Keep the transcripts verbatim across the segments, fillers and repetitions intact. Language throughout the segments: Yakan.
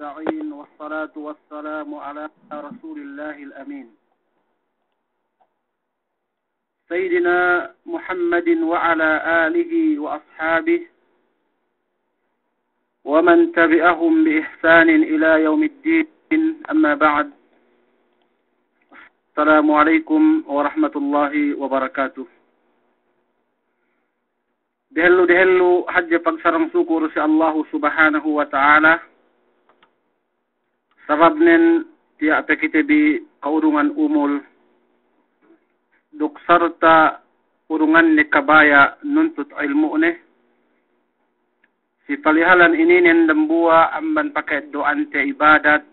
أجمعين، والصلاة والسلام على رسول الله الأمين، سيدنا محمد وعلى آله وأصحابه ومن تبعهم بإحسان إلى يوم الدين، أما بعد. السلام عليكم ورحمة الله وبركاته. Dehellu-dehellu hadje pagsarang sukur si Allahu Subhanahu wa Ta'ala. Sababnen tiya' pe kite bi ka'urungan umul, duk sarta' urunganne kabaya' nuntut ilmu'ne. Si palihalan ininen dambuwa' amban paka'eddo'ante ibadat,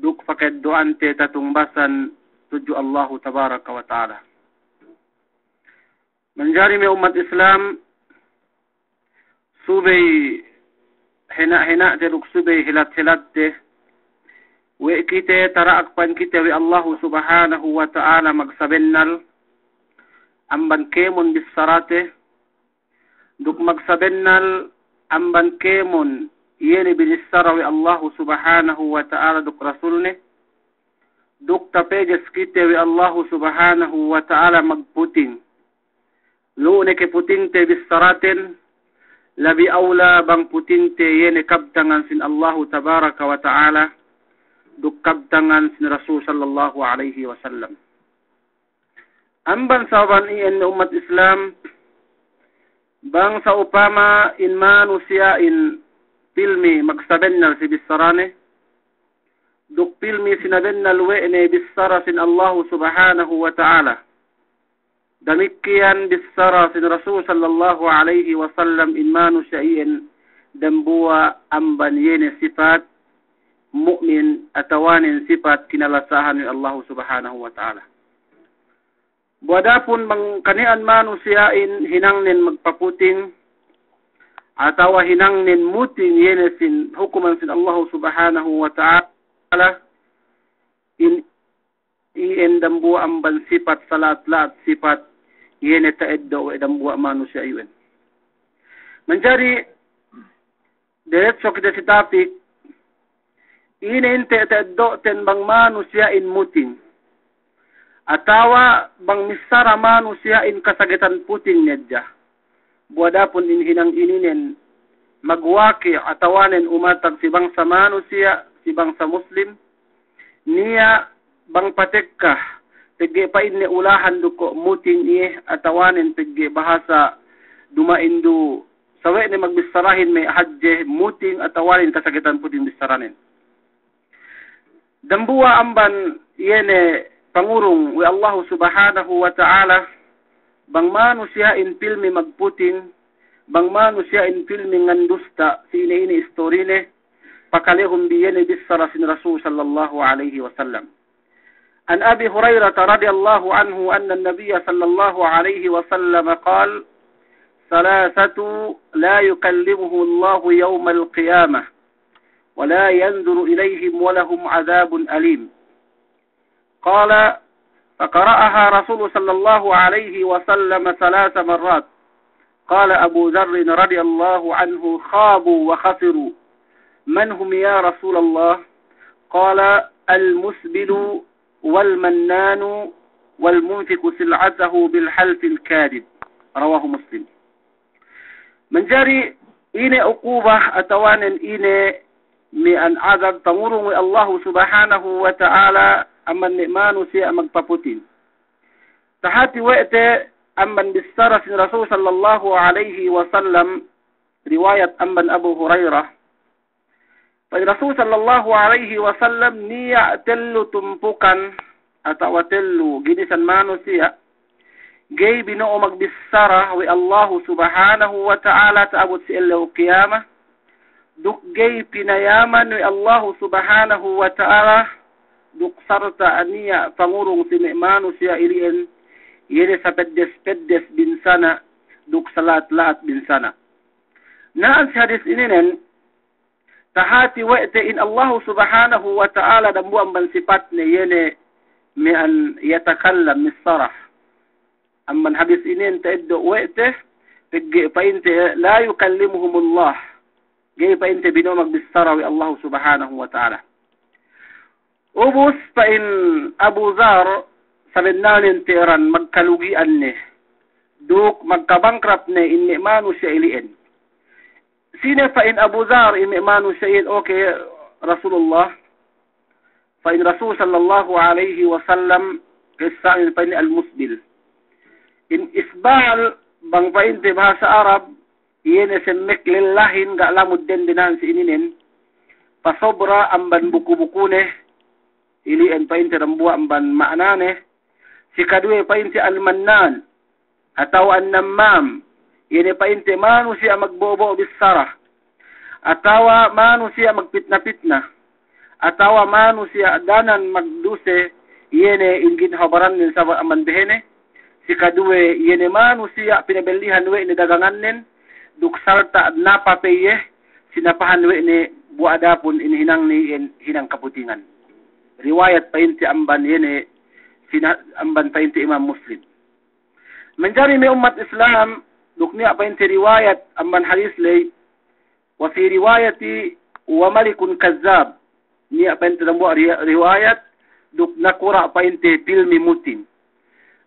duk paka'eddo'ante tatungbasan tudju Allahu Tabaraka wa Ta'ala. Manjari me' ummat Islam, subey hena'-hena'te duk subey hilat-hilatte, we' kite tara'ak pa'in kite we' Allahu Subhanahu wa Ta'ala magsabennal amban kēmon bissarate, duk magsabennal amban kēmon iye ne binissara we' Allahu Subhanahu wa Ta'ala duk Rasulne, duk tapeges kite we' Allahu Subhanahu wa Ta'ala magputing. Lu'u ne ke putingte bissaraten, labi awla bang putingte iye ne kabtangan sin Allahu Tabaraka wa Ta'ala, duk kabtangan sin Rasul sallallahu alayhi wasallam. Amban sababan iyan me' ummat Islam, bang sa'upama in manusiya'in pilmi magsabennal si bissarane, duk pilmi sinabennal we' ne bissara sin Allahu Subhanahu wa Ta'ala, damikkiyan bissara sin Rasul sallallahu alayhi wasallam, in manusiya' iyan dambuwa' amban iye ne sipat mu'min atawanen sipat kinalasahan we' Allahu Subhanahu wa Ta'ala. Bu adapun bang kani'an manusiya'in hinangnen magpaputing atawa hinangnen muting iye ne sin hukuman sin Allahu Subhanahu wa Ta'ala, in iyan dambuwa' amban sipat sala'at-la'at sipat iye ne ta'eddo' we' dambuwa' manusiya' iyan. Manjari, diretso kite si tapik, ine inte ta'eddo'ten bang manusiya'in muting, atawa bang missara manusiya'in kasagetan puting ne hadja. Bu adapun in hinang ininen magwaki' atawanen umatag si bangsa manusiya', si bangsa Muslim, niya' bang patekka, pegge' pa'inne ulahan du ko' muting iye, atawanen pegge' bahasa duma'in du, sawe'ne magbissarahin me' hadje muting atawanen kasagetan puting bissaranen. Dambuwa' amban iye ne pangurung we' Allahu Subhanahu wa Ta'ala, bang manusiya'in pilmi magputing, bang manusiya'in pilmi ngandusta' si ine-ine istorine, pakalehun bi iye ne bissara sin Rasul sallallahu alayhi wasallam. عن أبي هريرة رضي الله عنه أن النبي صلى الله عليه وسلم قال: ثلاثة لا يكلمهم الله يوم القيامة ولا ينظر إليهم ولهم عذاب أليم. قال: فقرأها رسول صلى الله عليه وسلم ثلاث مرات. قال أبو ذر رضي الله عنه: خابوا وخسروا. من هم يا رسول الله؟ قال: المسبل والمنان والمنفق سلعته بالحلف الكاذب. رواه مسلم. Manjari ine ukuba atawanen ine me' an adab pangurung we' Allahu Subhanahu wa Ta'ala amban me' manusiya' magpaputing. Tahati we' te amban bissara sin Rasul sallallahu alayhi wasallam, riwayat amban Abu Hurairah. Pa'in Rasul sallallahu alayhi wasallam, niya' tellu tumpukan atawa tellu ginisan manusiya', ga'i bino'o magbissara we' Allahu Subhanahu wa Ta'ala ta'abut si ellew kiyama, duk ga'i pinayaman we' Allahu Subhanahu wa Ta'ala, duk sarta' niya' pangurung si me' manusiya' ili'en, iye ne sapeddes-peddes binsana', duk sala'at-la'at binsana'. Na'an si hadis ininen, tahati we' te in Allahu Subhanahu wa Ta'ala dambuwa' amban sipatne iye ne me' an yatakallam, missara. Amban hadis inin ta'eddo' we' te, pegge' pa'inte, لا يكلمهم الله. Ga'i pa'inte bino'o magbissara we' Allahu Subhanahu wa Ta'ala. Ubus pa'in Abu Dharr, sabennalnen te'eran magkalugi'an ne, duk magkabangkrap ne in me' manusiya' ili'en. Sine pa'in Abu Dharr in me' manusiya' ili'en, okay, Rasulullah. Pa'in Rasul sallallahu alaihi wasallam, kissa'nen pa'in al-musbil. In isbal, bang pa'inte bahasa Arab, iye ne semmek lellahin ga' lamud dendenan si ininen, pasobra amban buku-bukune, ili'en pa'inte dambuwa' amban ma'anane, si kaduwe pa'inte al-mannan, atawa an-nammam, iye ne pa'inte manusiya' magbo'o-bo'o bissara, atawa manusiya' magpitna-pitna, atawa manusiya' danan magduse, iye ne in ginhawa barannen sabab amban behene, si kaduwe, iye ne manusiya' pinabellihan we' ne dagangannen, duk salta' napa pe iye, sinapahan we' ne bu adapun in hinangnen iyan hinang kaputingan. Riwayat pa'inte amban iye ne, sina-, amban pa'inte Imam Muslim. Manjari me' ummat Islam, duk niya' pa'inte riwayat amban hadis ley, wa fi riwayati wa malikun kazzab. Niya' pa'inte dambuwa' ri-, riwayat, duk nakura' pa'inte pilmi muting.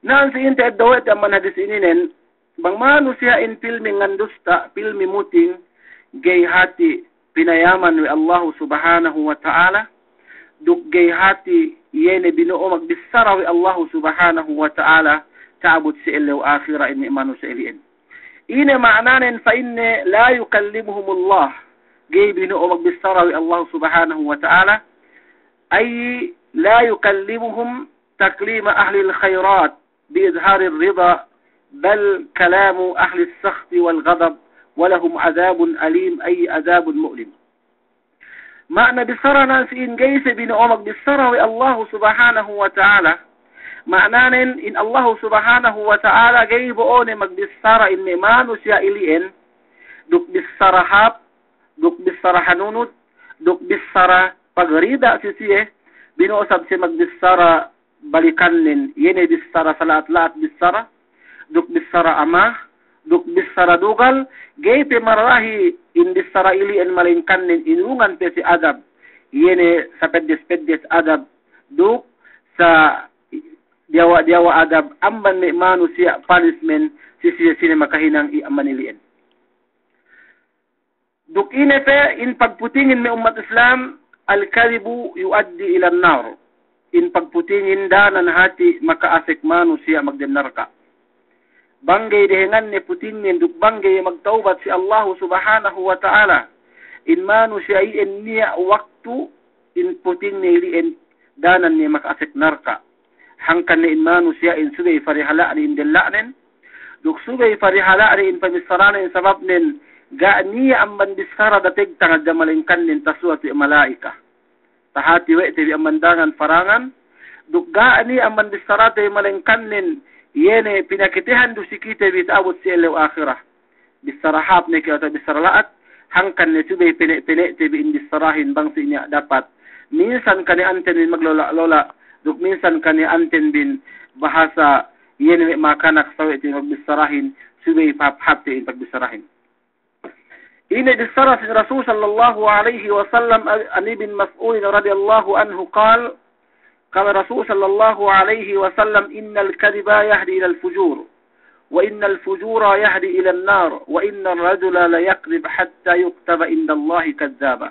Na'an si inte eddo' we' te amban hadis ininen, bang manusiya'in pilmi ngandusta', pilmi muting, ga'i hati' pinayaman we' Allahu Subhanahu wa Ta'ala, duk ga'i hati' iye ne bino'o magbissara we' Allahu Subhanahu wa Ta'ala, ta'abut si ellew akhira in me' manusiya' ili'en. Ine ma'ananen pa'inne la yukallimuhumullah, ga'i bino'o magbissara we' Allahu Subhanahu wa Ta'ala, ay la yukallimuhum taklima ahlil khairat bi izharir rida, bal kalamu ahlis sakhti wal ghadab, wa lahum adhabun alim, ay adhabun mu'lim. Ma'ana bissara na'an si in ga'i siye bino'o magbissara we' Allahu Subhanahu wa Ta'ala. Ma'ananen in Allahu Subhanahu wa Ta'ala ga'i bo'one magbissara in me' manusiya' ili'en, duk bissara hāp, duk bissara hanunut, duk bissara pagrida si siye, bino'o sab siye magbissara balikannen, iye ne bissara sala'at-la'at bissara, duk bissara amah, duk bissara dugal, ga'i pe marahi in bissara ili'en malaingkannen inurungan pe si adab, iye ne sapeddes-peddes adab, duk sadiyawa'-diyawa' adab amban me' manusiya' punishment si siye sine makahinang i amban ili'en. Duk ine pe in pagputingin me' ummat Islam, al-kadhibu yu'addi ilan nar. In pagputingin danan hati' maka'asek manusiya' magdem narka'. Bang ga'i dehenganne putingnen duk bang ga'i magtawbat si Allahu Subhanahu wa Ta'ala, in manusiya' iyan niya' waktu in putingne ili'en danan ne maka'asek narka'. Hangkan ne in manusiya'in subey parihala'ne in della'nen, duk subey parihala'ne in pamissaranen sababnen ga' niya' amban bissara dategtang hadja malaingkannen tasuwat we' mala'ika. Tahati we' te bi amban dangan parangan, duk ga' niya' amban bissarate malaingkannen iye ne pinakitehan du si kite bi ta'abut si ellew akhira. Bissara hāp ne ke atawa bissara la'at, hangkan ne subey pene'-pene'te bi in bissarahin bang si niya' dapat. Minsan kani'anten bin maglola'-lola', duk minsan kani'anten bin bahasa iye ne me' makanak sawe'te magbissarahin, subey pahāp-hāpte in pagbissarahin. Ine bissara sin Rasul sallallahu alaihi wasallam, an Ibn Mas'ud radiyallahu anhu qal, قال رسول صلى الله عليه وسلم: إن الكذب يهدي إلى الفجور، وإن الفجور يهدي إلى النار، وإن الرجل ليكذب حتى يكتب عند الله كذابا.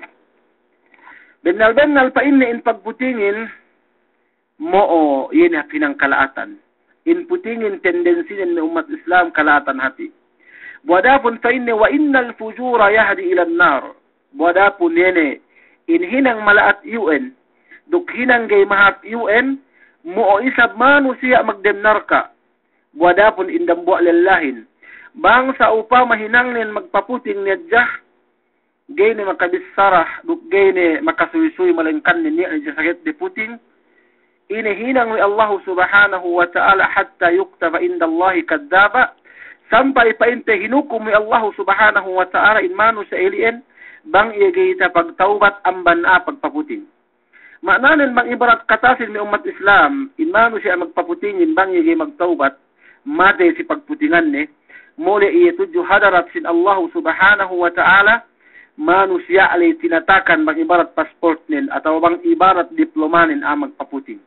Bennal-bennal pa'inne in pagputingin mo'o iye ne hap hinang kala'atan. In putingin tendensinen me' ummat Islam kala'atan hati'. Bu adapun pa'inne, وإن الفجور يهدي إلى النار. Bu adapun iye ne, in hinang mala'at iyu'en, duk hinang ga'i mahāp iyu'en, mo'o isab manusiya' magdem narka'. Bu adapun in dambuwa' lellahin, bang sa'upama hinangnen magpaputing ne hadja, ga'i ne makabissara, duk ga'i ne makasuwi-suwi malaingkan ne niya' ne hadja saget de puting, ine hinang we' Allahu Subhanahu wa Ta'ala, حتى يكتب عند الله كذابا, sampay pa'inte hinukum we' Allahu Subhanahu wa Ta'ala in manusiya' ili'en, bang iye ga'i tapagtawbat amban a'a pagpaputing. Ma'nanen bang ibarat katasin me' ummat Islam, in manusiya' magpaputingin bang iye ga'i magtawbat, matey si pagputinganne, mole' iye tudju hadarat sin Allahu Subhanahu wa Ta'ala, manusiya' ley tinatakan bang ibarat passportnen atawa bang ibarat diplomanen a'a magpaputing.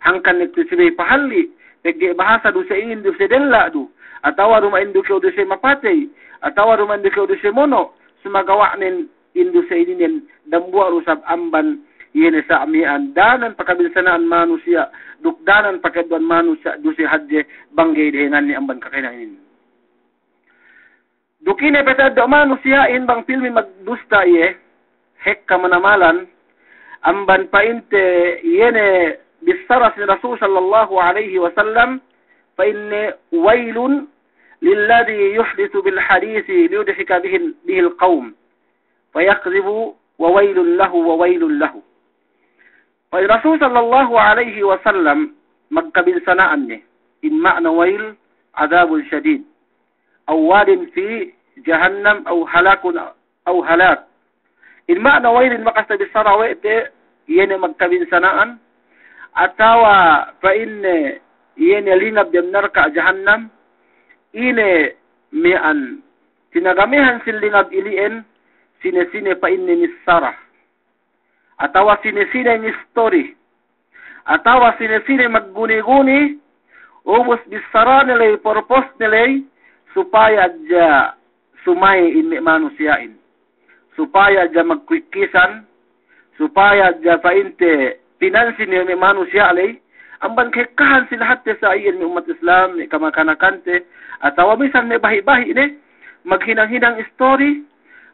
Hangkan ne tu subey pahalli', pegge' bahasa du sa inin du sa della' du, atawa duma'in du kew du sa mapatey, atawa duma'in du kew du sa mono', sumagawa'nen in du sa ininen dambuwa' du sab amban iye ne sa' miya'an danan pakabinsana'an manusiya', duk danan paka'eddo'an manusiya' du sa hadje bang ga'i dehenganne amban kakahinang inin. Duk ine pe ta'eddo' manusiya'in bang pilmi magdusta iye, hekka manamalan, amban pa'inte iye ne bissara sin Rasul sallallahu alaihi wasallam, pa'inne, "Wailun lilladhi yuhdithu bil hadithi liyudhika bihi, bihi al-qawm, fayakdhibu, wa wailun lahu, wa wailun lahu." Pa'in Rasul sallallahu alaihi wasallam, magkabinsana'an ne. In ma'na wail, adhabun shadid. Aw wadin fi jahannam, aw halakun, aw halak. In ma'na wail in bakas tabissara we' te, iye ne magkabinsana'an, atawa pa'inne iye ne lingab dem narka' jahannam, ine miya'an tinagamehan sin lingab ili'en, sine-sine pa'inne missara. Atawa sine-sine ngistori, atawa sine-sine magguni-guni, ubus bissarane ley, purpose ne ley, supaya hadja sumay in me' manusiya'in, supaya hadja magkuwikkisan, supaya hadja pa'inte pinansin ne me' manusiya' ley, amban kahekkahan sin lahatte sa iyan me' ummat Islam, me' kamakakanakante, atawa misan me' bahi'-bahi' ne, maghinang-hinang istori,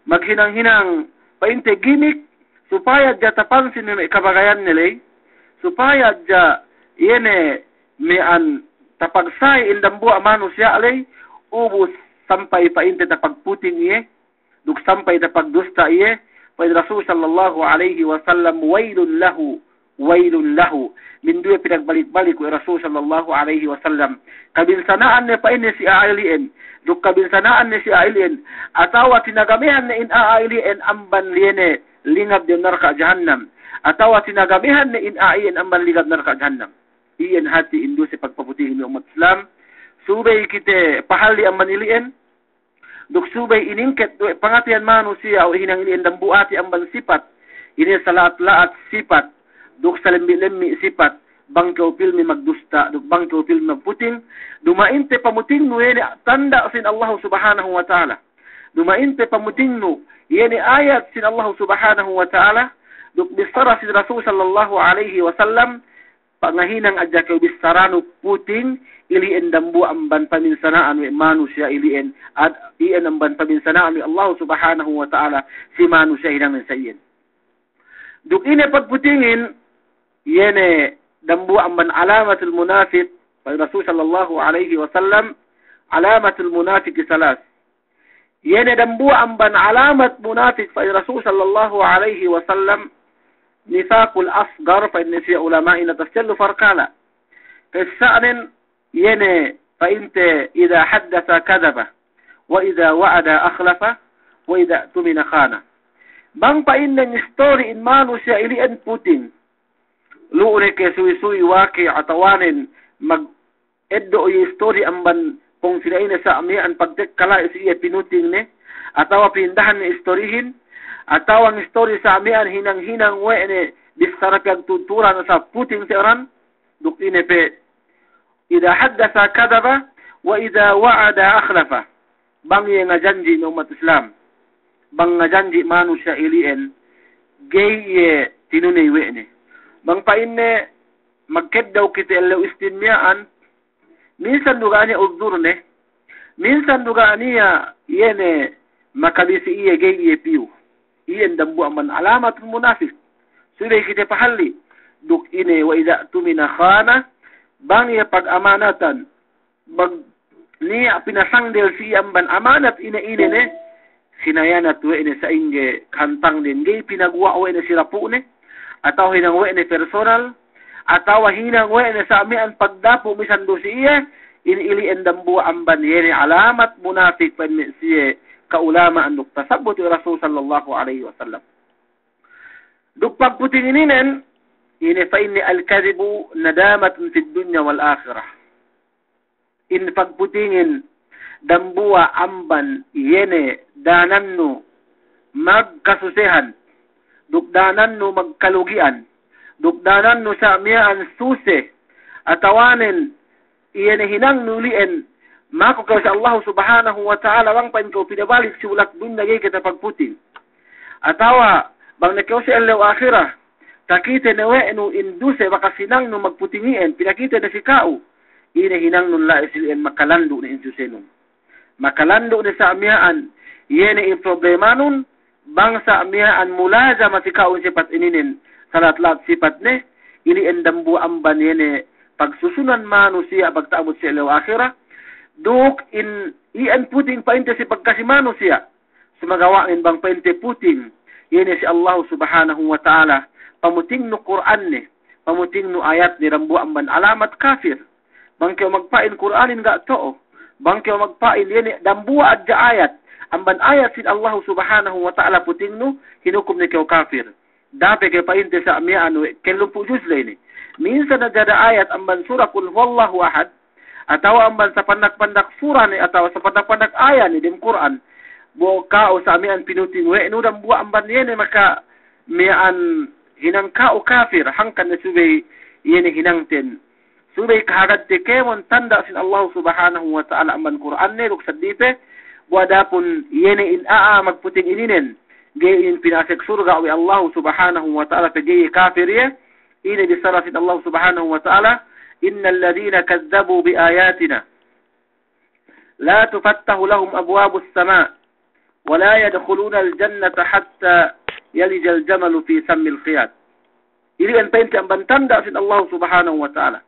maghinang-hinang pa'inte gimik, supaya hadja tapansin ne me' kabagayanne ley, supaya hadja iye ne miya'an tapagsa'i in dambuwa' manusiya' ley, ubus sampay pa'inte tapagputing iye, duk sampay tapagdusta iye, pa'in Rasul sallallahu alaihi wasallam, "Wailun lahu, wailun lahu." Minduwe pinagbalik-balik we' Rasul sallallahu alaihi wasallam. Kabinsana'an ne pa'inne si a'a ili'en, duk kabinsana'an ne si a'a ili'en, atawa tinagamehan ne in a'a ili'en amban iye ne lingab dem narka' jahannam, atawa tinagamehan ne in a'a iyan amban lingab narka' jahannam. Iyan hati' in duse pagpaputingin me' ummat Islam, subey kite pahalli' amban ili'en, duk subey iningket we' pangatayan manusiya' we' hinang ili'en dambuwa' hati' amban sipat, ine sala'at-la'at sipat, duk salembi'-lembi' sipat, bang kew pilmi magdusta, duk bang kew pilmi magputing, duma'inte pamutingnu iye ne tanda' sin Allahu Subhanahu wa Ta'ala. Duma'inte pamutingnu iye ne ayat sin Allahu Subhanahu wa Ta'ala, duk bissara sin Rasul sallallahu alaihi wasallam, pangahinang hadja kew bissaranu puting, ili'en dambuwa' amban paminsana'an we' manusiya' ili'en, ad-, iyan amban paminsana'an we' Allahu Subhanahu wa Ta'ala si manusiya' hinangne sa iyan. Duk ine pagputingin, iye ne dambuwa' amban alamatul munafiq, pa'in Rasul sallallahu alaihi wasallam, alamatul munafiqi salas. Iye ne dambuwa' amban alamat munafik pa'in Rasul sallallahu alaihi wasallam, nifaqul asghar, pa'inne si ulama'in atas tellu parkala'. Ka'issa'nen, iye ne pa'inte, idha haddatha kadhaba, wa idha wa'ada akhlafa, wa idha tumina khana. Bang pa'inne ngistori in manusiya' ili'en puting, lu'u ne ke suwi-suwi waki' atawanen mag- eddo' iye istori amban pungtina'ine sa' miya'an pagtekka la'i si iye pinuting ne, atawa pinindahan ne istorihin, atawa ngistori sa' miya'an hinang-hinang we' ne bissara piyagtuturan sa' puting te'eran, duk ine pe, idha haddatha kadhaba, wa idha wa'ada akhlafa. Bang iye ngajanji' me' ummat Islam, bang ngajanji' manusiya' ili'en, ga'i iye tinuney we' ne. Bang pa'inne magkeddaw kite ellew Istin miya'an, minsan du ga' niya' udhurne, minsan du ga' niya' iye ne makabisi iye, ga'i iye piyu. Iyan dambuwa' amban alamatul munafik. Subey kite pahalli', duk ine, wa idha tumina khana, bang iye pagamanatan, bang niya' pinasangdel si iye amban amanat ine-ine ne, hinayanat we' ne sa'ingge kahantangden, ga'i pinaguwa' we' ne si dapu'ne, atawa hinang we' ne personal, atawa hinang we' ne sa' miya'an pagdapu' misan du si iye, in ili'en dambuwa' amban iye ne alamat munafik pa'in me' siye ka'ulama'an duk tasabbut we' Rasul sallallahu alaihi wasallam. Duk pagputing ininen, ine pa'inne, al-kadhibu nadamatun fid dunya wal akhirah. In pagputingin dambuwa' amban iye ne danannu magkasusehan, duk danannu magkalugi'an, duk danannu sa' miya'an suse, atawanen iye ne hinangnu ili'en, maku kew si Allahu Subhanahu wa Ta'ala bang pa'in kew pinabalik si bulak dunya ga'i kew tapagputing. Atawa bang ne kew si ellew ahirat, takite ne we' nu in duse bakas hinangnu magputing iyan, pinakite ne si ka'u. Ine hinangnun la'i si ili'en, makalandu' ne in susenun. Makalandu' ne sa' miya'an, iye ne in problemanun, bang sa' miya'an mulazama si ka'u in sipat ininen, sa' lahat-lahat sipat ne, ili'en dambuwa' amban iye ne pagsusunan manusiya' pagta'abut si ellew ahirat, duk in iyan puting pa'inte si pagkasi manusiya'. Sumagawa'nen bang pa'inte puting, iye ne si Allahu Subhanahu wa Ta'ala, pamutingnu Kur'an ne, pamutingnu ayat ne, dambuwa' amban alamat kafir. Bang kew magpa'in Kur'anin ga' to'o. Bang kew magpa'in iye ne dambuwa' hadja ayat amban ayat sin Allahu Subhanahu wa Ta'ala putingnu, hinukum ne kew kafir. Da'a pe ke pa'inte sa' miya'an we' kellumpū' juz ley ne. Minsan hadja da ayat amban sura Qul Huwallahu Ahad, atawa amban sapandak-pandak sura ne, atawa sapandak-pandak ayat ne dem Kur'an. Bu ka'u sa' miya'an pinuting we' nu dambuwa' amban iye ne, maka miya'an hinang ka'u kafir, hangkan ne subey iye ne hinangten. Subey kahagadte kēmon tanda' sin Allahu Subhanahu wa Ta'ala amban Kur'an ne duk seddili pe, bu adapun iye ne in a'a magputing ininen, ga'i in pinasek surga' we' Allahu Subhanahu wa Ta'ala pe ga'i kafir iye, ine bissara sin Allahu Subhanahu wa Ta'ala, إن الذين كذبوا بآياتنا لا تفتح لهم أبواب السماء ولا يدخلون الجنة حتى يلج الجمل في سم الخياط. Ili'en pa'inte amban tanda' sin Allahu Subhanahu wa Ta'ala.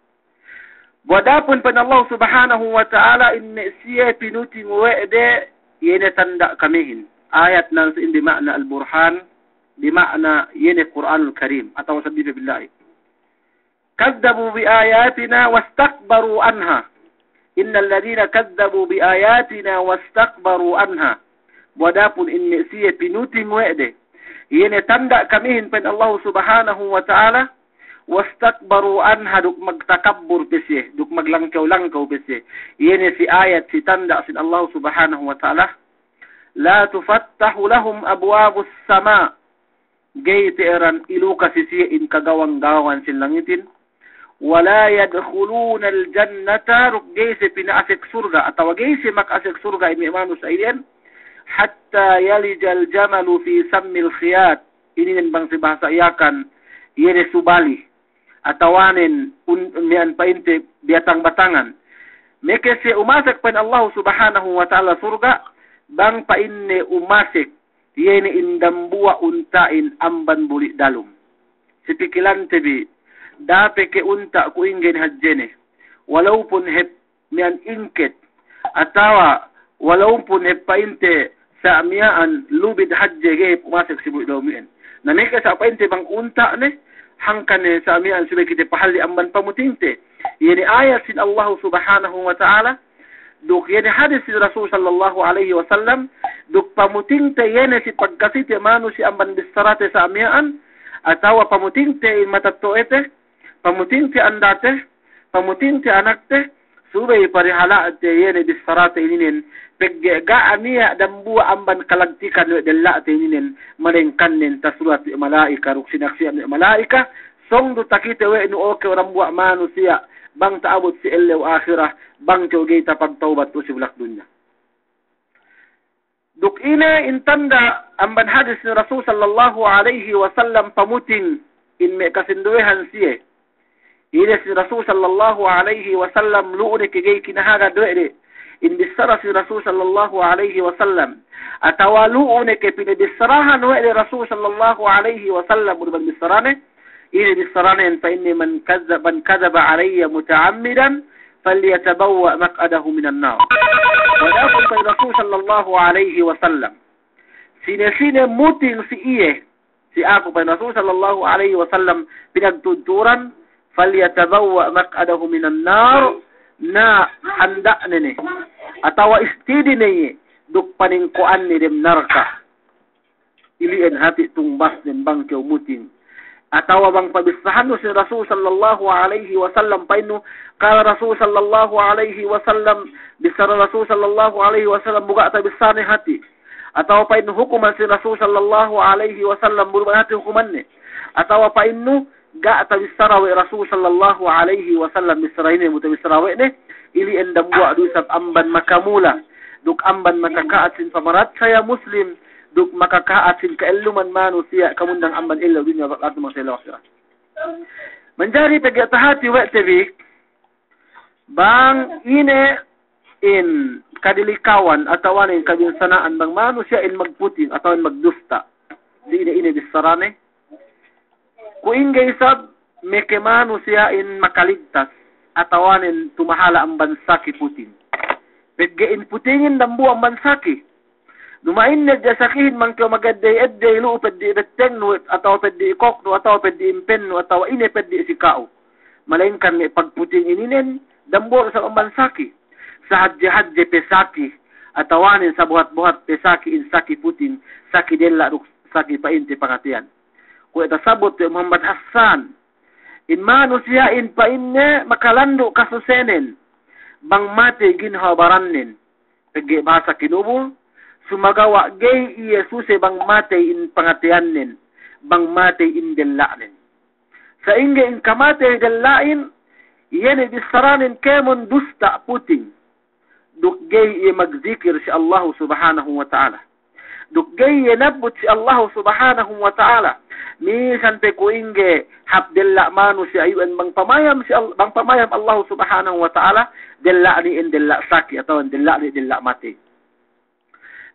Bu adapun pa'in Allahu Subhanahu wa Ta'ala in me' siye pinuting we' de, iye ne tanda' kamihin. Ayat nan si in bi ma'na al-burhan, bi ma'na iye ne Kur'anul Karim, atawa seddili pe billahi. كذبوا بآياتنا واستكبروا عنها. إن الذين كذبوا بآياتنا واستكبروا عنها. Bu adapun in me' siye pinuting we' de, iye ne tanda' kamihin pa'in Allahu Subhanahu wa Ta'ala, واستكبروا عنها, duk magtakabbur pe siye, duk maglangkew-langkew pe siye. Iye ne si ayat, si tanda' sin Allahu Subhanahu wa Ta'ala, لا تفتح لهم أبواب السماء. Ga'i te'ed iluka si siye in kagawang-gawangan sin langitin. ولا يدخلون الجنة, duk ga'i siye pina'asek surga', atawa ga'i siye maka'asek surga' in me' manusiya' iyan, حتى يلج الجمل في سم الخياط. Ininen bang si bahasa Yakan, iye ne subali, atawanen un-, miya'an pa'inte biyatang batangan. Meke siye umasek pa'in Allahu Subhanahu wa Ta'ala surga', bang pa'inne umasek iye ne in dambuwa' unta'in amban buli' dalum. Si pikilante bi, da'a pe ke unta' kuwe' ingge ne hadjene. Walawpun hep miya'an ingket, atawa walawpun hep pa'inte sa' miya'an lubid hadje ga'i hep umasek si buli' dalum iyan. Na meke sa' pa'inte bang unta' ne, hangkan ne sa' miya'an subey kite pahalli' amban pamutingte. Iye ne ayat sin Allahu Subhanahu wa Ta'ala, duk iye ne hadis sin Rasul sallallahu alaihi wasallam, duk pamutingte iye ne si pagkasite manusiya' amban bissarate sa' miya'an, atawa pamutingte in matetto'ete, pamutingte andate, pamutingte anakte, subey parihala'te iye ne bissarate ininen, pegge' ga' niya' dambuwa' amban kalagtikan we' della'te ininen, malengkannen tasulat we' mala'ika, duk sinaksi'an we' mala'ika, sōng du takite we' nu, o kew dambuwa' manusiya', bang ta'abut si ellew ahirat, bang kew ga'i tapagtawbat tu'u si bulak dunya. Duk ine in tanda' amban hadis ni Rasul sallallahu alaihi wasallam pamuting in me' kasinduwehan siye. Ine si Rasul sallallahu alaihi wasallam, lu'u ne ke ga'i kinahagad we' de in bissara si Rasul sallallahu alaihi wasallam, atawa lu'u ne ke pinabissarahan we' de Rasul sallallahu alaihi wasallam, urban bissarane, ine bissaranen, pa'inne, من كذب، من كذب علي متعمدا فليتبوأ مقعده من النار. Wa da'akun pa'in Rasul sallallahu alaihi wasallam, sine-sine muting si iye, si aku, pa'in Rasul sallallahu alaihi wasallam, pinagtudturan, فليتبوأ مقعده من النار, na anda'ne ne, atawa istidi ne iye, duk paningko'anne dem narka'. Ili'en hati' tungbasnen bang kew muting. Atawa bang pabissarahannu si Rasul sallallahu alaihi wasallam pa'innu, قال رسول صلى الله عليه وسلم, bissara Rasul sallallahu alaihi wasallam, bu ga' tabissarane hati'. Atawa pa'innu hukuman sin Rasul sallallahu alaihi wasallam, bu du hāti hukumanne. Atawa pa'innu ga' tabissara we' Rasul sallallahu alaihi wasallam, bissara inin bu tabissara we' ne, ili'en dambuwa' du isab amban makamula, duk amban makaka'at sin pamaratsaya Muslim, duk makaka'at sin ka'elluman manusiya' kamundang amban ellew dunya duk ahirat mangsa ellew ahirat. Manjari pegge' tahāti we' te bi, bang ine in kadilikawan atawa ine in kabinsana'an bang manusiya'in magputing atawa in magdusta' si ine-ine bissarane. Kuwe' ingge isab meke manusiya'in makaligtas atawa ine in tumahala' amban saki puting. Pegge' in putingin dambuwa' amban saki. Duma'in ne hadja sakihin bang kew mageddey-eddey lu'u peddi' bettengnu, atawa peddi' koknu, atawa peddi' impennu, atawa ine peddi' si ka'u. Malayingkan me' pagputing ininen, dambuwa' du isab amban saki. Sahadje-hadje pe saki, atawa ine sabuhat-buhat pe saki, in saki puting, saki della' duk saki pa'inte pangateyan. Kuwe' tasabut we' Muhammad Hassan, in manusiya'in pa'inne makalandu' kasusenen bang matey ginhawa barannen. Pegge' bahasa kinubul, sumagawa' ga'i iye suse bang matey in pangateyannen, bang matey in della'nen. Sa'ingge in kamatey della'in, iye ne bissaranen kēmon dusta' puting. Duk ga'i iye magzikir si Allahu Subhanahu wa Ta'ala. Duk ga'i iye nabbut si Allahu Subhanahu wa Ta'ala. Misan pe kuwe' ingge hāp della' manusiya' iyu'en bang pamayam si Al-, bang pamayam Allahu Subhanahu wa Ta'ala, della'ne in della' saki atawa della'ne della' matey.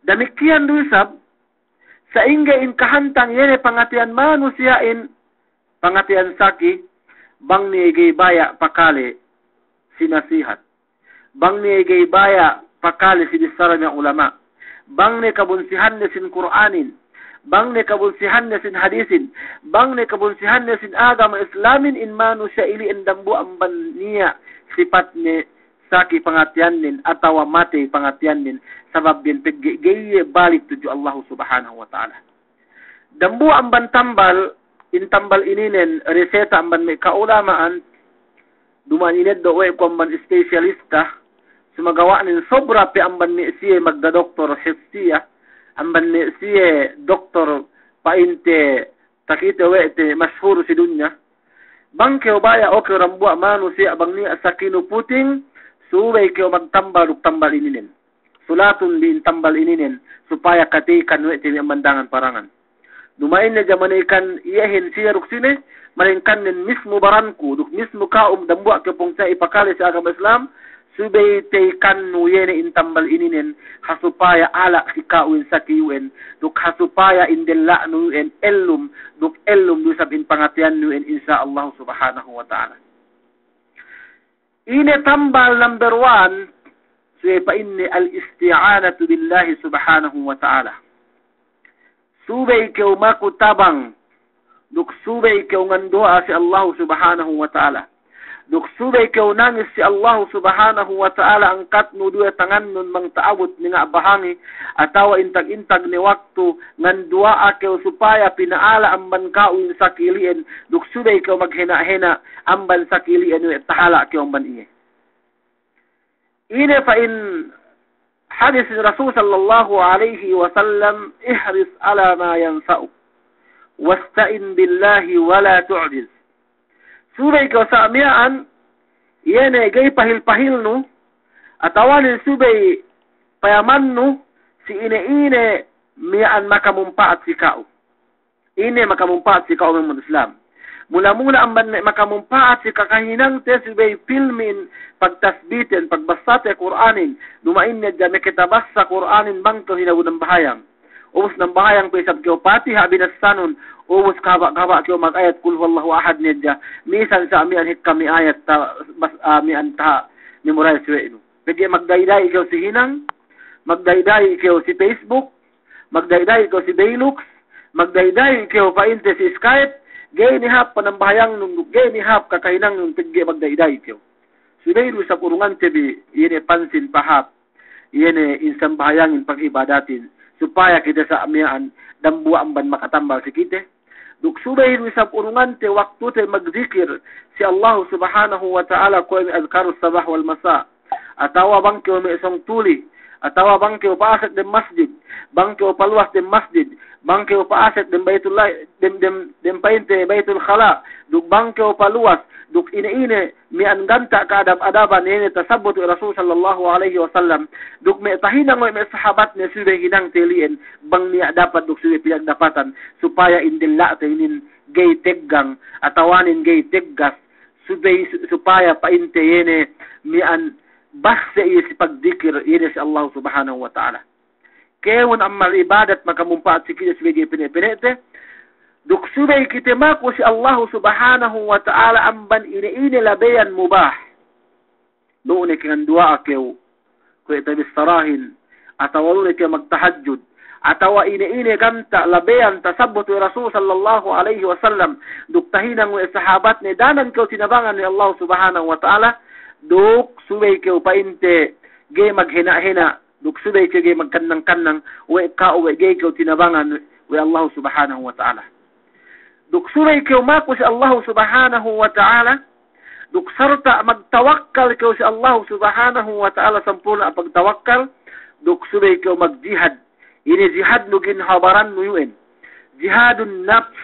Damikiyan du isab, sa'ingge in kahantang iye ne pangateyan manusiya'in, pangateyan saki, bang ne ga'i baya' pakale si nasihat. Bang ne ga'i baya' pakale si bissara me' ulama'. Bang ne kabunsihanne sin Kur'anin. Bang ne kabunsihanne sin hadisin. Bang ne kabunsihanne sin agama Islamin in manusiya' ili'en dambuwa' amban niya' sipatne saki pangateyannen atawa matey pangateyannen. Sabab iyan pegge' ga'i iye balik tudju Allahu Subhanahu wa Ta'ala. Dambuwa' amban tambal, in tambal ininen reseta amban me' ka'ulama'an, duma'in ineddo' we' ku amban espesyalista, sumagawa'nen sobra pe amban me' siye magdadoktor hisiya, amban me' siye doktor pa'inte takite we' te mashur si dunya. Bang kew baya' o kew dambuwa' manusiya' bang niya' sakinu puting, subey kew magtambal duk tambal ininen. Sulatun bi in tambal ininen, supaya kateykan we' te me' amban dangan parangan. Duma'in ne jaman ikan iyehin siye duk sine, malayingkan nen mismu baranku, duk mismu ka'u dambuwa' kew pungtina'i pakale si agama Islam, subey teykannu iye ne in tambal ininen, ha supaya ala' si ka'u in saki iyu'en, duk ha supaya in della'nu iyu'en ellum, duk ellum du isab in pangateyannu iyu'en, insya Allahu Subhanahu wa Ta'ala. Ine tambal number one, subey pa'inne al-isti'anatu billahi subhanahu wa ta'ala. Subey kew maku tabang, duk subey kew nganduwa'a si Allahu Subhanahu wa Ta'ala. Duk subey kew nangis si Allahu Subhanahu wa Ta'ala, angkatnu duwe tangannun bang ta'abut ninga' bahangi, atawa intag-intag ne waktu, nganduwa'a kew supaya pina'ala' amban ka'u in saki ili'en, duk subey kew maghena'-hena' amban saki ili'en we' tahala' kew amban iye. Ine pa'in hadis Rasul sallallahu alaihi wasallam, "Ihris ala ma yanfa'uk, wasta'in billahi wa la tu'jiz." Subey kew sa' miya'an, iye ne ga'i pahil-pahilnu, atawa nen subey payamannu, si ine-ine miya'an makamumpa'at si ka'u. Ine makamumpa'at si ka'u me' ummat Islam. Mula-mula amban me' makamumpa'at si kakahinangte subey pilmin pagtasbiten, pagbassate Kur'anin. Duma'in ne hadja meke tabassa Kur'anin bang kew hinabu nambahayang. Ubus nambahayang pe isab kew Patiha binassanun. Ubus kahaba'-kahaba' kew mag-ayat Qul huwallahu ahad ne hadja. Misan sa' miya'an hikka me' ayat ta-, bas-, ah, miya'an ta-, memorize we' nu. Pegge' magda'i-da'i kew si hinang, magda'i-da'i kew si Facebook, magda'i-da'i kew si Beylux, magda'i-da'i kew pa'inte si Skype, ga'i ne hāp panambahayangnun, ga'i ne hāp kakahinangnun, pegge' magda'i-da'i kew. Subey du isab urungante bi, iye ne pansin pahāp, iye ne in sambahayangin pag'ibadatin, supaya kite sa' miya'an dambuwa' amban makatambal si kite. Duk subey du isab urungante waktute magdikir si Allahu Subhanahu wa Ta'ala kuwe' me' adhkarus sabah wal masa'. Atawa bang kew me' sōng tuli, atawa bang kew pa'asek dem masjid, bang kew paluwas dem masjid, bang kew pa'asek dem Baitullah, dem, dem, dem pa'inte Baitul Khala, duk bang kew paluwas, duk ine-ine miya'an ganta' ka'adab-adaban, iye ne tasabbut we' Rasul sallallahu alaihi wasallam, duk me' tahinang we' me' sahabatne subey hinangte li'en, bang niya' dapat duk subey pinagdapatan, supaya in della'te inin ga'i teggang, atawanen ga'i teggas, subey su-, supaya pa'inte iye ne miya'an basse iye si pagdikir, iye ne si Allahu Subhanahu wa Ta'ala. Kēmon ammal ibadat makamumpa'at si kite subey ga'i pene'-pene'te, duk subey kite maku si Allahu Subhanahu wa Ta'ala amban ine-ine labeyan mubah. Lu'u ne ke nganduwa'a kew, kuwe' tabissarahin, atawa lu'u ne ke magtahajjud, atawa ine-ine ganta' labeyan tasabbut we' Rasul sallallahu alaihi wasallam, duk tahinang we' sahabatne, danan kew tinabangan we' Allahu Subhanahu wa Ta'ala, duk subey kew pa'inte ga'i maghena'-hena', duk subey kew ga'i magkannang-kannang, we' ka'u we' ga'i kew tinabangan we' Allahu Subhanahu wa Ta'ala. Duk subey kew maku si Allahu Subhanahu wa Ta'ala, duk sarta' magtawakkal kew si Allahu Subhanahu wa Ta'ala sampurna' pagtawakkal, duk subey kew magjihad. Ine jihadnu ginhawa barannu yu'en. Jihadun nafs,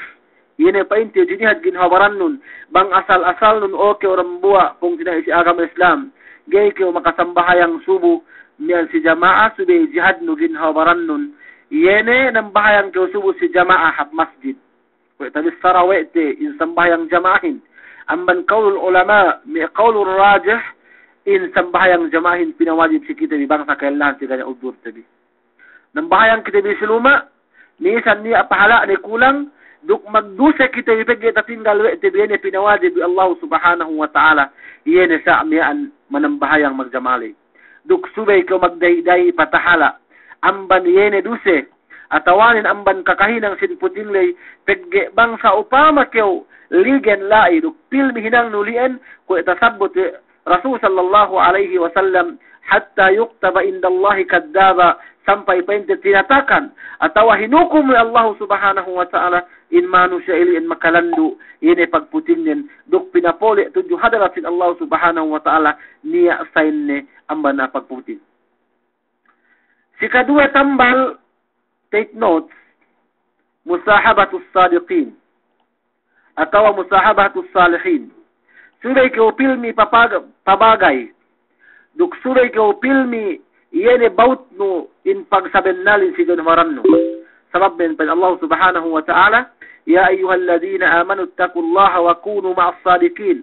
iye ne pa'inte jinihad ginhawa barannun, bang asal-asalnun, o kew dambuwa' pungtina'i si agama Islam, ga'i kew makasambahayang subu miya'an si jama'a, subey jihadnu ginhawa barannun, iye ne nambahayang kew subu si jama'a hap masjid. Kuwe' tabissara we' te in sambahayang jama'ahin. Amban qaulul ulama, me' qaulur rajih, in sambahayang jama'ahin pinawajib si kite bi bang sa ka'illahan si ga' niya' udurte bi. Nambahayang kite bi si luma', misan niya' pahala'ne kulang, duk magduse kite bi pegge' tatinggal we' te bi, iye ne pinawajib we' Allahu Subhanahu wa Ta'ala, iye ne sa' miya'an manambahayang magjama'a ley. Duk subey kew magda'i-da'i patahala', amban iye ne duse, atawanen amban kakahinang sin puting ley, pegge' bang sa'upama kew ligen la'i, duk pilmi hinangnu li'en, kuwe' tasabbut we' Rasul sallallahu alaihi wasallam, "Hatta yuktaba indallahi kadzdzaba," sampay pa'inte tinatakan, atawa hinukum we' Allahu Subhanahu wa Ta'ala, in manusiya' ili'en makalandu', iye ne pagputingnen, duk pinapole' tudju hadarat sin Allahu Subhanahu wa Ta'ala, niya' sainne amban a'a pagputing. Si kaduwe tambal, take notes, musahabatus sadiqin, atawa musahabatus salihin. Subey kew pilmi papag-, pabagay, duk subey kew pilmi iye ne bawtnu in pagsabennalin si ginhawa barannu. Sabab me' pa'in Allah Subhanahu wa Ta'ala, "Ya ayyuhalladhina amanu ittaqullaha wa kunu ma'as sadiqin."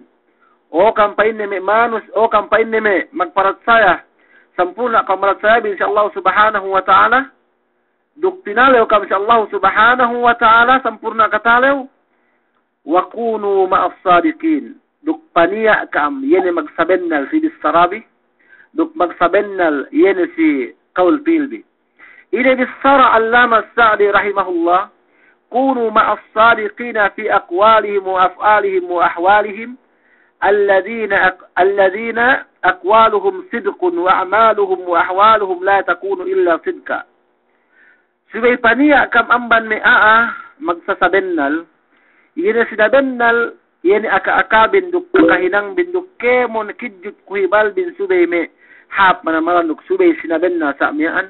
O kam pa'inne me' manus-, o kam pa'inne me' magparatsaya, sampurna' pamaratsayabin si Allah Subhanahu wa Ta'ala, duk tinalew kam si Allah Subhanahu wa Ta'ala, sampurna' katalew, "Wa kunu ma'as sadiqin." Duk paniya' kam, iye ne magsabennal si bissarabi, duk magsabennal iye ne si kawul pilbi. Ine bissara Allama Sa'di rahimahullah, "Kunu ma'as sadiqina fi aqwalihim wa af'alihim wa ahwalihim, alladhina aq-, alladhina aqwaluhum sidqun wa a'maluhum wa ahwaluhum la takunu illa sidqa." Subey paniya' kam amban me' a'a magsasabennal, iye ne sinabennal, iye ne aka-akabin duk kakahinangbin duk kēmon kidjut kuhibalbin subey me' hāp manamalan duk subey sinabennal sa' miya'an.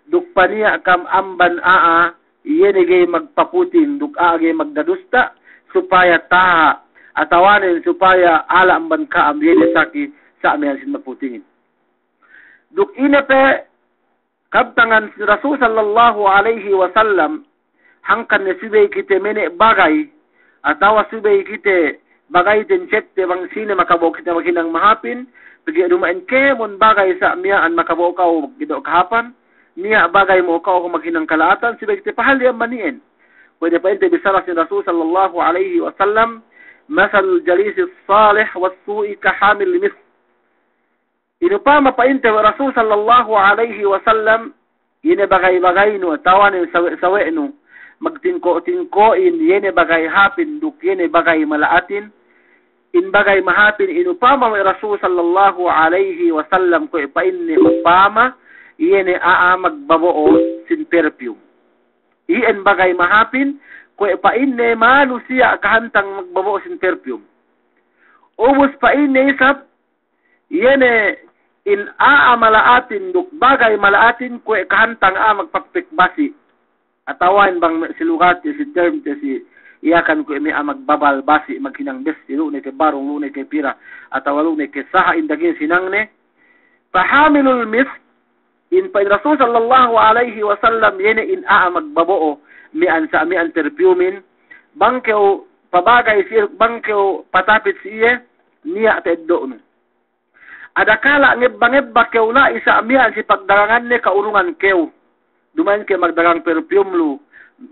Duk paniya' kam amban a'a, iye ne ga'i magpaputing duk a'a ga'i magdadusta', supaya taha', atawanen supaya ala' amban ka'am iye ne saki sa' miya'an sin magputingin. Duk ine pe kabtangan si Rasul sallallahu alaihi wasallam, hangkan ne subey kite mene' bagay, atawa subey kite bagayten cekte bang sine makabo'o kite maghinang mahāpin, pegge' duma'in kēmon bagay sa' miya'an makabo'o ka'u maghinang kahāpan, niya' bagay mo'o ka'u maghinang kala'atan, subey kite pahalli' amban iyan. Kuwe' de pa'inte bissara sin Rasul sallallahu alaihi wasallam, "Masalul jalisis salih was su'i kahamilil misk." Inupama pa'inte we' Rasul sallallahu alaihi wasallam, iye ne bagay-bagaynu, atawanen sawe'-sawe'nu, magtingko'-tingko'in, iye ne bagay hāpin, duk iye ne bagay mala'atin, in bagay mahāpin, inupama we' Rasul sallallahu alaihi wasallam, kuwe' pa'inne upama, iye ne a'a magbabo'o sin perfume. Iyan bagay mahāpin, kuwe' pa'inne manusiya' kahantang magbabo'o sin perfume. Ubus pa'inne isab, iye ne in a'a mala'atin duk bagay mala'atin kuwe' kahantang a'a magpakpek basi'. Atawa in bang me' si lugat te, si term te, si Yakan kuwe' me' a'a magbabal basi', maghinang besi, lu'u ne ke barung, lu'u ne ke pira, atawa lu'u ne ke saha in daging hinangne. Fa hamilul misk, in pa'in Rasul sallallahu alaihi wasallam, iye ne in a'a magbabo'o miya'an sa' miya'an perfume-in, bang kew pabagay si iye, bang kew patapit si iye, niya' ta'eddo'nu. Adakala' ngebba-ngebba kew la'i sa' miya'an si pagdaganganne ka'urungan kew. Duma'in kew magdagang perfume lu,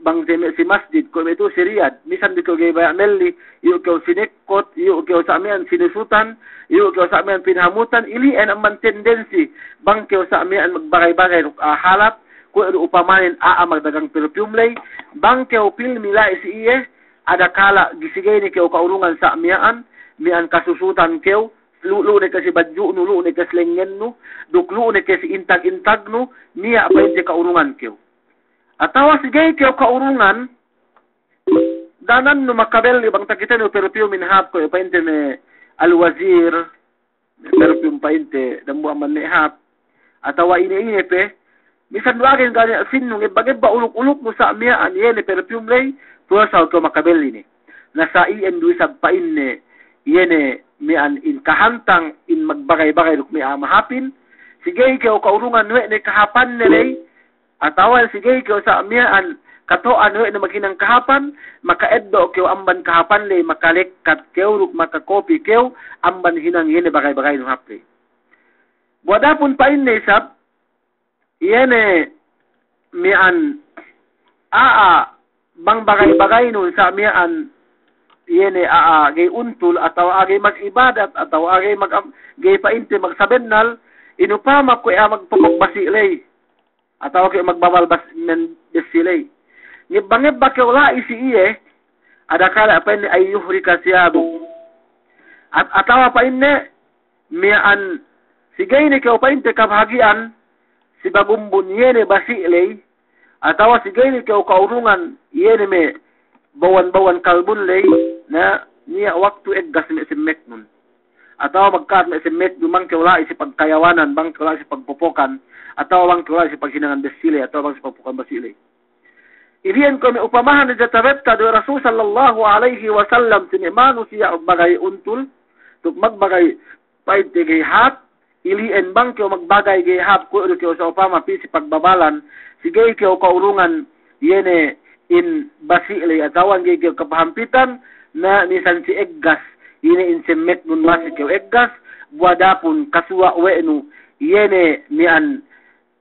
bang te me' si masjid, kuwe' me' tu'u si Riyadh, misan du kew ga'i baya' melli, iyu' kew sinekkot, iyu' kew sa' miya'an sinusutan, iyu' kew sa' miya'an pinahamutan, ili'en amban tendensi, bang kew sa' miya'an magbagay-bagay duk a'a halap, kuwe' du upamanen a'a magdagang perfume ley, bang kew pilmi la'i si iye, adakala' gisi ga'i ne kew ka'urungan sa' miya'an, miya'an kasusutan kew, lu-, lu'u ne ke si badju'nu, lu'u ne ke si lengngennu, duk lu'u ne ke si intag-intagnu, niya' pa'inte ka'urungan kew. Atawa si ga'i kew ka'urungan, danannu makabelli bang takitenu perfume-in hāp kuwe' pa'inte me' Al-Wazir, perfume pa'inte dambuwa' amban me' hāp. Atawa ine-ine pe, misan du agen ga' niya' sinnu, ngebba-ngebba uluk-uluknu sa' miya'an iye ne perfume ley, puwas hawal kew makabelli ne. Na sa' iyan du isab pa'inne, iye ne miya'an in kahantang in magbagay-bagay duk me' a'a mahāpin, si ga'i kew ka'urungan we' ne kahāpanne ley, atawa si ga'i kew sa' miya'an kato'an we' ne maghinang kahāpan, maka'eddo' kew amban kahāpan ley, makalekkat kew duk makakopi kew amban hinang iye ne bagay-bagaynu hāp ley. Bu adapun pa'inne isab, iye ne miya'an a'a bang bagay-bagaynun sa' miya'an iye ne a'a ga'i untul atawa a'a ga'i mag'ibadat atawa a'a ga'i mag-, ga'i pa'inte magsabennal, inupama kuwe' a'a magpopok basi' ley. Atawa kuwe' magbabal bas-, men besi ley. Ngebba-ngebba kew la'i si iye, adakala' pa'inne an yuhrika thiyabuk. At-, atawa pa'inne, miya'an si ga'i ne kew pa'inte kabahagi'an, si bagumbun iye ne basi' ley, atawa si ga'i ne kew ka'urungan iye ne me' bawan-bawan kalbun ley, na niya' waktu eggas me' semmeknun. Atawa magka'at me' semmeknu bang kew la'i si pagkayawanan, bang kew la'i si pagpopokan, atawa bang kew la'i si paghinangan besi ley, atawa bang si pagpopokan basi' ley. Ili'en kuwe' me' upamahan ne ja tabetta du Rasul sallallahu alaihi wasallam si me' manusiya' magbagay untul, duk magbagay pa'inte ga'i hāp, ili'en bang kew magbagay ga'i hāp kuwe' du kew sa' upama pī si pagbabalan, si ga'i kew ka'urungan iye ne in basi' ley atawa ga'i kew kapahampitan, na misan si eggas, ine in semmeknun masi kew eggas, bu adapun kasuwa' we' nu, iye ne miya'an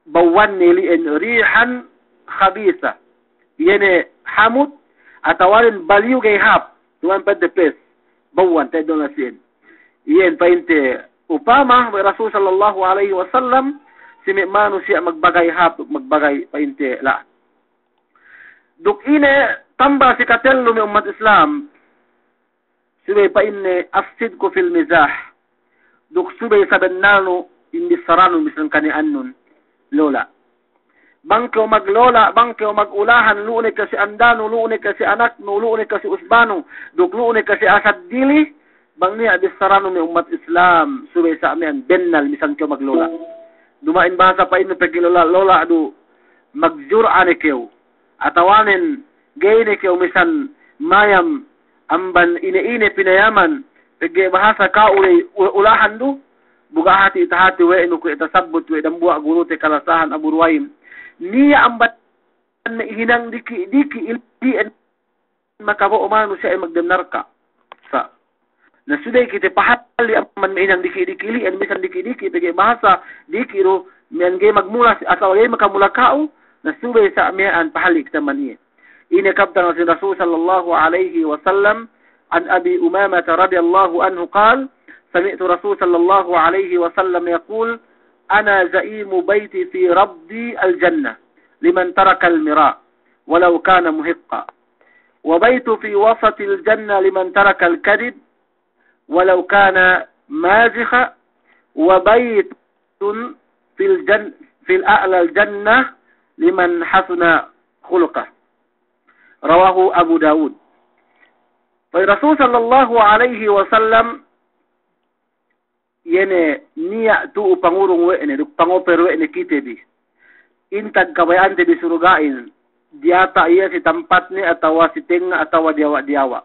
bawwanne ili'en rihan khabisa. Iye ne hamut, atawanen baliyu ga'i hāp, duma'in pa'inte pes, bawwan, ta'eddo'nu si'en. Iyan pa'inte upama we' Rasul sallallahu alaihi wasallam, si me' manusiya' magbagay hāp, magbagay pa'inte la'at. Duk ine tambal si katellu me' ummat Islam, subey pa'inne as-sidqu fil mizah. Duk subey sabennalnu in bissaranu misan kani'annun lola'. Bang kew maglola', bang kew magulahan, lu'u ne ke si andanu, lu'u ne ke si anaknu, lu'u ne ke si usbanu, duk lu'u ne ke si a'a seddili, bang niya' bissaranu me' ummat Islam, subey sa' miya'an bennal misan kew maglola'. Duma'in bahasa pa'innu pegge' lola', lola' du magjur'a ne kew. Atawanen ga'i ne kew misan mayam amban ine-ine pinayaman, pegge' bahasa ka'u ley u-, ulahan du, bu ga' hati' tahati we' nu kuwe' tasabbut we' dambuwa' gurute kalasahan Abu Ruwayim. Niya' amban hinang diki'-diki' ili'en makabo'o manusiya' magdem narka'. Sa' na subey kite pahalli' amban me' hinang diki'-diki' ili'en, misan diki'-diki' pegge' bahasa diki' du, miya'an ga'i magmula si-, atawa ga'i makamula ka'u, na subey sa' miya'an pahalli' kite amban iye. Ine kabtangan sin Rasul sallallahu alaihi wasallam, an Abi Umamata radiyallahu anhu qal, sami'tu Rasul sallallahu alaihi wasallam yaqul, ana za'imu bayti fi rabdi al-jannah, liman tarakal mira', walau kana muhiqqa. Wa baytu fi wasatil jannah liman tarakal kadhib, walau kana mazikha, wa baytun fil jan-, fil a'lal jannah liman hasuna khuluqah. Rawahu Abu Dawud. Pa'in Rasul sallallahu alaihi wasallam, iye ne niya' tu'u pangurung we' ne, duk pangoper we' ne kite bi. Intag kabaya'ante bi surga'in, diyata' iye si tampatne atawa si tengnga' atawa diyawa'-diyawa'.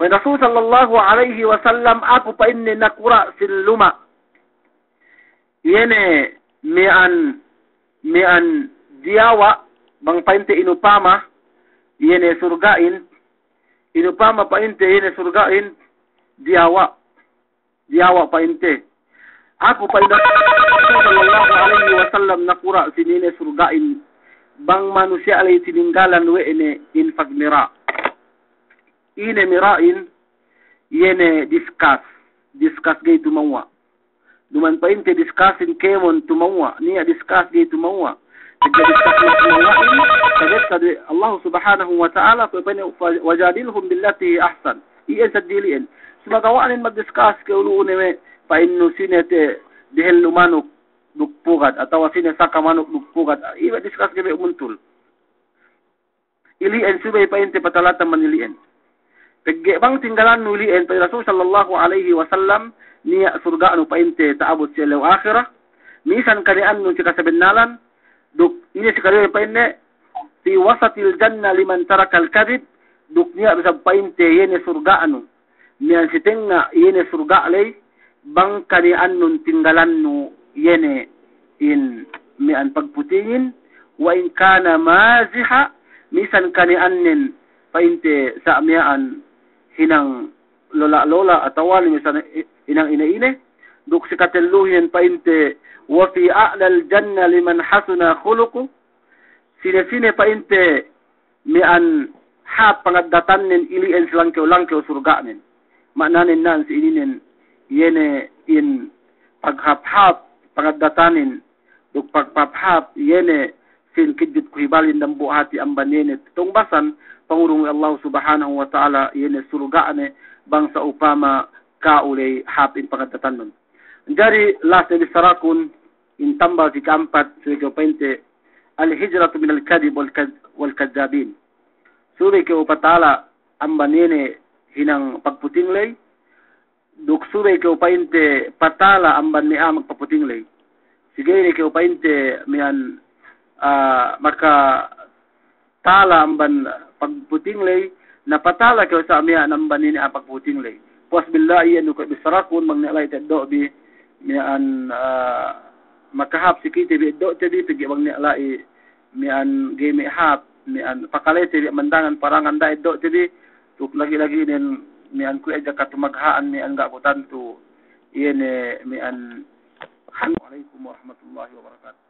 Pa'in Rasul sallallahu alaihi wasallam, aku pa'inne nakura' sin luma'. Iye ne miya'an, miya'an diyawa', bang pa'inte inupama, iye ne surga'in, inupama pa'inte iye ne surga'in, diyawa'. Diyawa' pa'inte. Aku pa'in Rasul sallallahu alaihi wasallam nakura' sin ine surga'in bang manusiya' ley tininggalan we' ne in pagmira'. Ine mira'in, iye ne diskas. Diskas ga'i tumewwa'. Duma'in pa'inte diskasin kēmon tumewwa'. Niya' diskas ga'i tumewwa'. Pegge' diskas tumewwa'in, sabab sabab Allah subhanahu wa ta'ala, kuwe' pa'inne, "Wajadilhum billati hiya ahsan." Iyan seddili iyan. Sumagawa'nen magdiskas ke ulu'une me' pa'innu sine te dehellu manuk duk pugad, atawa sine saka manuk duk pugad. Iye diskas ke me' muntul. Ili'en subey pa'inte patalatan man ili'en. Pegge' bang tinggalannu ili'en, pa'in Rasul sallallahu alaihi wasallam, niya' surga'nu pa'inte ta'abut si ellew ahirat. Misan kani'annu si kasabennalan, duk ine si kani'annu pa'inne, fi wasatil jannah liman tarakal kadhib, duk niya' bisab pa'inte iye ne surga'nu. Miya'an si tengnga' iye ne surga' ley, bang kani'annun tinggalannu iye ne in miya'an pagputingin, wa in kana maziha, misan kani'annen pa'inte sa' miya'an hinang lola'-lola' atawa ne misan hinang ine-ine, duk si katelluhin pa'inte, wa fi a'lal jannah liman hasuna khuluquh, sine-sine pa'inte miya'an hāp pangaddatannen ili'en si langkew-langkew surga'nen. Ma'nanen na'an si ininen, iye ne in paghāp-hāp pangaddatanin, duk paghāp-hāp iye ne sin kidjut kuhibalin dambuwa' hati amban iye ne tungbasan pangurung we' Allah subhanahu wa ta'ala iye ne surga'ne bang sa'upama ka'u ley hāp in pangaddatannun. Jari last ne bissarakun, in tambal si ka'ampat, subey kew pa'inte, al-hijratu minal kadhib wal kadh-, wal kadhdhabin. Subey kew patala amban iye ne hinang pagputing ley, duk subey kew pa'inte patala amban me' a'a magpaputing ley. Si ga'i ne kew pa'inte miya'an, ah, maka tala amban pagputing ley, na patala kew sa' miya'an amban ine a'a pagputing ley. Puwas billahi, iyan du kuwe' bissarakun, bang niya' la'i ta'eddo' bi, miya'an, ah, makahāp si kite bi eddo'te bi, pegge' bang niya' la'i miya'an ga'i me' hāp, miya'an pakalete bi mandangan parangan da'a eddo'te bi, duk lagi'-lagi'nen miya'an kuwe' hadja katumagha'an miya'an ga' ku tantu iye ne miya'an. Assalamu alaikum warahmatullahi wabarakatuh.